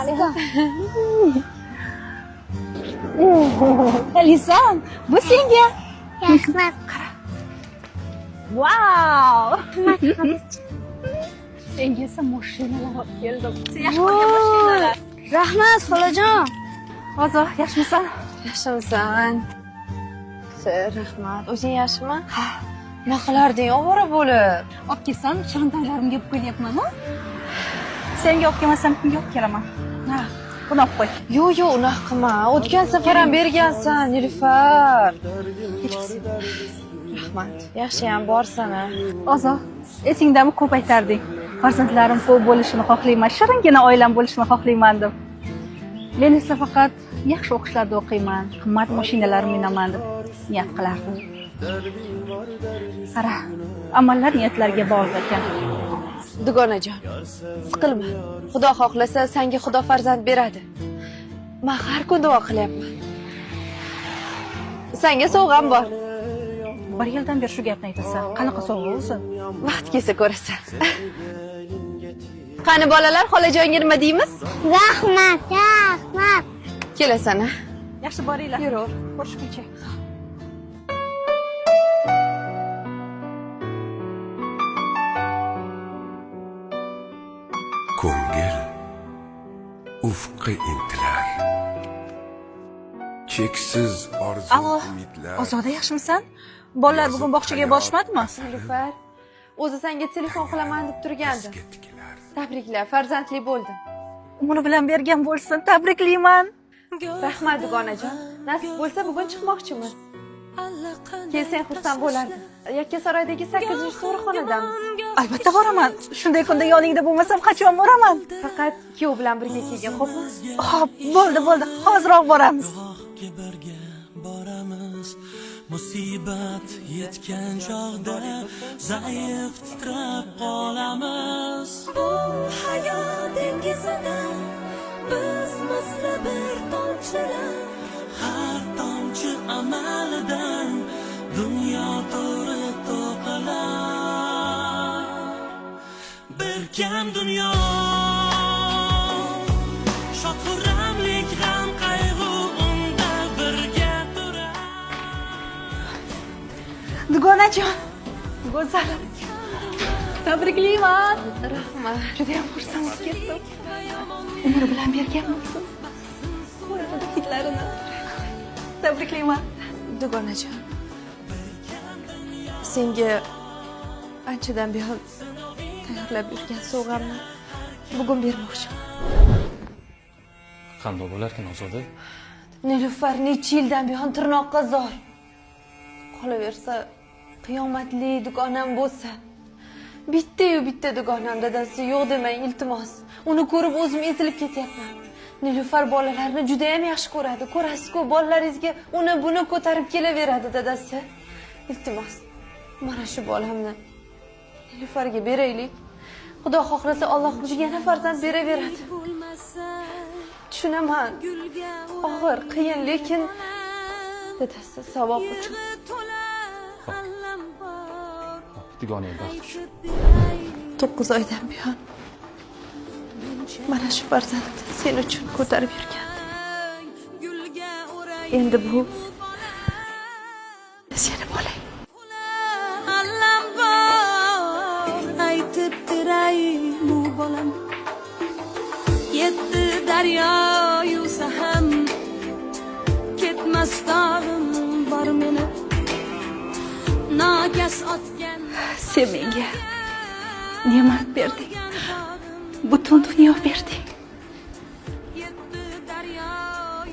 Alaykum. Alisan, bu senga. Rahmat. Vau! Senga esa mashinalar olib keldim. Sen yaxshi ko'rgan mashinalar. Rahmat xolajon. Ozo, yaxshimisan? Yaxshimisan? Rahmat. O'zing yaxshimi? Ha. Nima qilarding ovora bo'lib? Olib kelsam, shirin tanglarimga olib kelyapman, a? Senga olib kelmasam, kimga olib kelaman? Ha, buni olib qo'y. Yo'q, yo'q, unaqa qilma. O'tgan safar ham bergansan, Nilufar. Kechqurun. Rahmat. Yaxshiyam borsan a. Ozo, esingdami ko'p aytarding. Farzandlarim ko'p bo'lishini xohlayman, shiringina oilam bo'lishini xohlayman deb. Men esa faqat yaxshi o'qishlarda o'qiyman, qimmat mashinalar minaman deb niyat qilardim. Qara, amallar niyatlarga bog'liq ekan. Dugonajon, siqilma. Xudo xohlasa, senga Xudo farzand beradi. Men har kun duo qilyapman. Senga sovg'am bor. Bir yildan beri shu gapni aytasan. Qanaqa sovg'a o'zi? Vaqt kelsa ko'rasan. Qani bolalar, xolajonga nima deymiz? Rahmat, rahmat. Kelasan a? Yaxshi boringlar. Yuraver. Ko'rishguncha. Ko'ngil ufqqa intilar, cheksiz orzu Allo, umidlar. Ozoda, yaxshimisan? Bolalar bugun bog'chaga borishmadimi? Nilufar, o'zi senga telefon qilaman deb turgandim. Bizga tikilar. Tabriklar, farzandli bo'ldim. Umri bilan bergan bo'lsin, tabriklayman. Rahmat dugonajon. Nasib bo'lsa bugun chiqmoqchimiz. Kelsang xursand bo'lardim. Yakkasaroydagi 8-so'rixonadamiz. Albatta boraman. Shunday kunda yoningda bo'lmasam qachon boraman? Faqat kuyov bilan birga kelgin, xo'pmi? Xo'p, bo'ldi, bo'ldi. Hoziroq boramiz. Birga boramiz musibat yetgan chog'da zaif titrab qolamiz Bu hayot dengizida biz misli bir tomchilar. Har tomchi amalidan dunyo to'ri to'qilar bir kam dunyo shod xurramlik g'am qayg'u unda birga turar. Dugonajon, go'zalim. Tabriklayman. Rahmat. Juda ham xursand bo'lib ketdim. Umri bilan bergan bo'lsin. Qo'limda hidlarini. Tabriklayman. Dugonajon. Senga anchadan buyon tayyorlab yurgan sovg'amni bugun bermoqchiman. Qandoq bo'larkan, Ozoda? Nilufar necha yildan buyon tirnoqqa zor. Qolaversa, qiyomatli dugonam bo'lsa. Bitta-yu bitta dugonam dadasi yo'q demang, iltimos. Uni ko'rib o'zim ezilib ketyapman. Nilufar bolalarni juda ham yaxshi ko'radi. Ko'rasiz-ku, bolalaringizga uni buni ko'tarib kelaveradi dadasi. Iltimos, mana shu bolamni Nilufarga beraylik. Xudo xohlasa Alloh bizga yana farzand beraveradi. Tushunaman. Og'ir, qiyin, lekin dadasi savob uchun. Hop, dugonang baxt qushi. 9 oydan buyon mana shu farzandni sen uchun ko'tarib yurgandim. Endi bu seni bolang. Allam bor, aytib tiray bu bolam. Yetti daryo yuvsa ham ketmas dog'im bor meni. Nokas otgan Sen menga ne'mat berding. Butun dunyo berding. Yetti daryo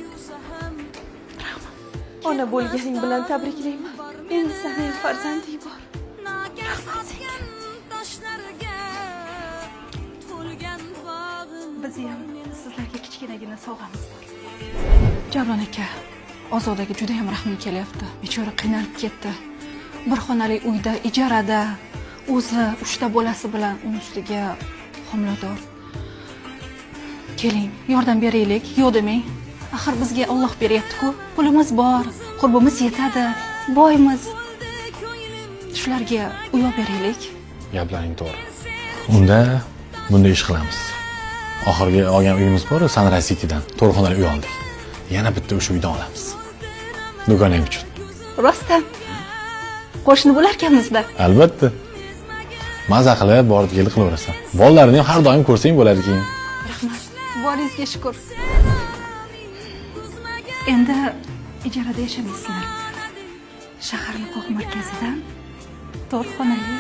yuvsa ham Ona bo'lganing bilan tabriklayman. Endi sani ham farzanding bor. Nokas otgan toshlarga to'lgan bog'im. Bizni ham sizlarga kichkinagina sovg'amiz bor. Javlon aka, Ozodaga juda ham rahmim kelyapti. Bechora qiynalib ketdi. Bir xonali uyda ijarada o'zi uchta bolasi bilan, uni ustiga homilador. Keling, yordam beraylik, yo'q demang. Axir bizga Alloh beryapti-ku. Pulimiz bor, qurbimiz yetadi, boymiz. Shularga uy olib beraylik. Gaplaring to'g'ri. Unda bunday ish qilamiz. Oxirgi olgan uyimiz bor, Sunrise Citydan 4 xonali uy oldik. Yana bitta o'sha uydan olamiz. Dugonang uchun. Rostdan qo'shni bo'larkanmizda. Albatta. Maza qilib borib kelib qilaverasan. Bolalarini ham har doim ko'rsang bo'ladi keyin. Rahmat, boringizga shukur. Endi ijarada yashamaysizlar. Shaharni qoq markazidan 4 xonali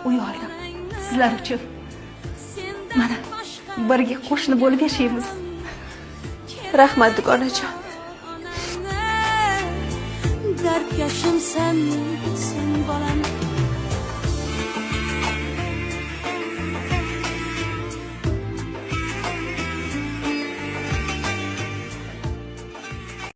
uy oldim sizlar uchun. Mana, birga qo'shni bo'lib yashaymiz. Rahmat, dugonajon. Dardkashimsan sen, bolam.